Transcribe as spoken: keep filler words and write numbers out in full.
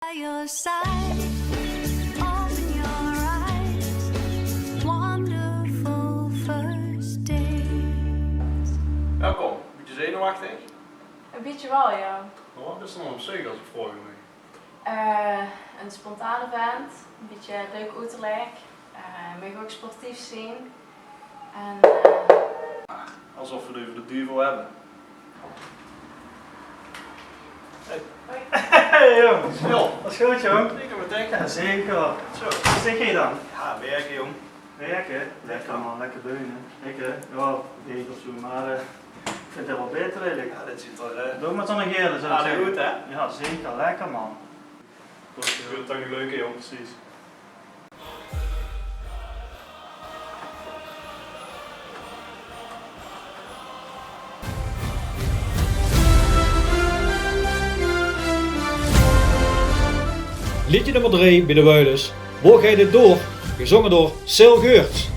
By your side, open your eyes, wonderful first days. Welkom. Bietje zenuwechtig? Ein bietje waal, jao. Mer waat is d'r dan op zich as ich vraoge maag? Eh, ein spontane vent, ein bietje leuk oeterlik, eh, maag ouch sportief zeen. En, eh, Alsof v'r 't euver de duvel höbbe. Hey. Hey, jóng. Jao. Alles good, jóng? Zeker, meteen. Jao, zeker. Zo. Waat deis doe dan? Jao, wirke, jóng. Wirke? Lekker, man. Lekker beune. Ich, eh, jao, beter of zo, mer, eh, ich vinj 't waal beter eigelik. Jao, dit zuut d'r, eh, doon v'r 't dan nog ins, zów ich zègke. Good oet, hè? Jao, zeker. Lekker, man. Good, jao. Leuk, jóng, precies. Leedje nummer drie bie de Wuilus, Wo geit 't door? Gezónge door Sil Geurts.